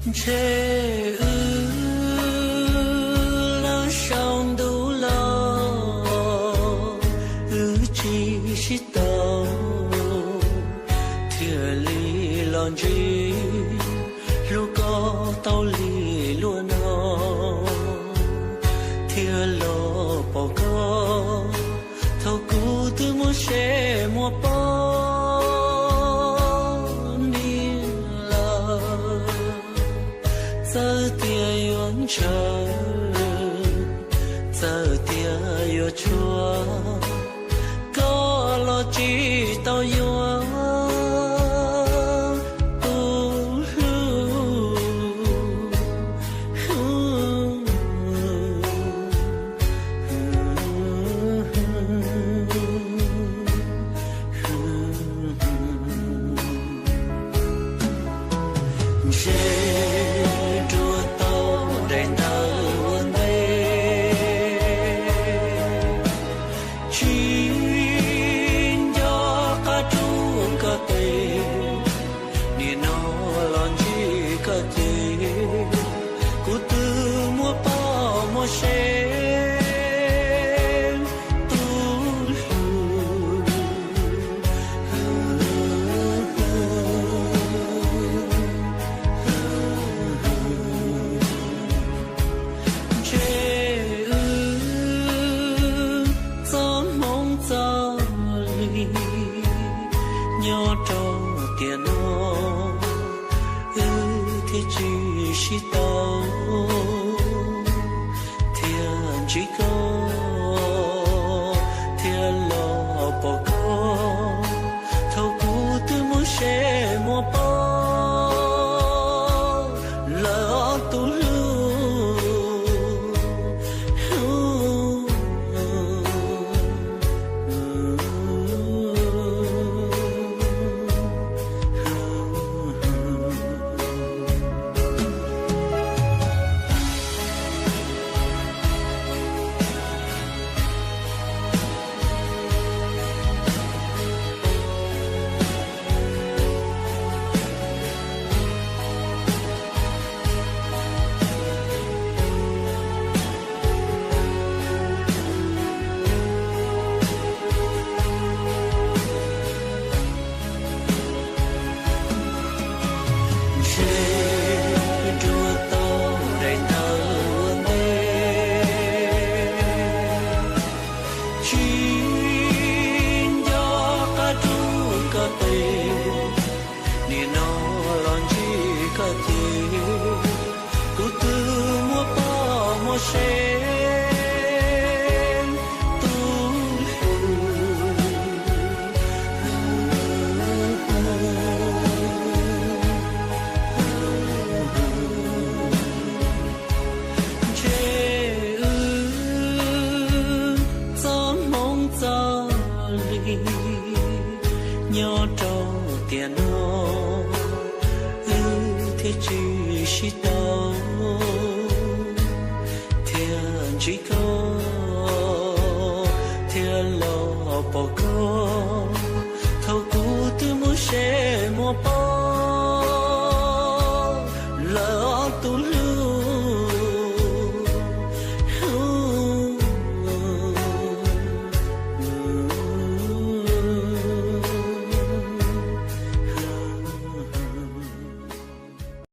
Ntshe wb lawv sau ntuj los, wb tsis sib tau, thiaj li los ntsib, hlub koj tau li luag no, thiaj los pom koj thaum kuv twb muaj seb muaj poj niam lawm. Txawm tias yuav ntshaw, txawm tias yuav tshuav, koj los tsis tau yuav tus hlub. Ntshe ruaj tau daim ntawv ua ntej, tsis nco qab rub koj tes, nim no los ntsib koj ces kuv twb muaj poj muaj sev tus hlub. Ntshe wb txoj hmoov txoj li nyob rau tiam no, wb thiaj tsis sib tau, thiaj ntsib koj, thiaj los pom koj thaum kuv twb muaj seb muaj poj lawm tus hlub. Ntshe ruaj tau daim ntawv ua ntej, tsis nco qab rub koj tes, nim no los ntsib koj ces kuv twb muaj poj muaj sev tus hlub. Ntshe wb txoj hmoov txoj li nyob rau tiam no, wb thiaj tsis sib tau, thiaj ntsib koj, thiaj los pom koj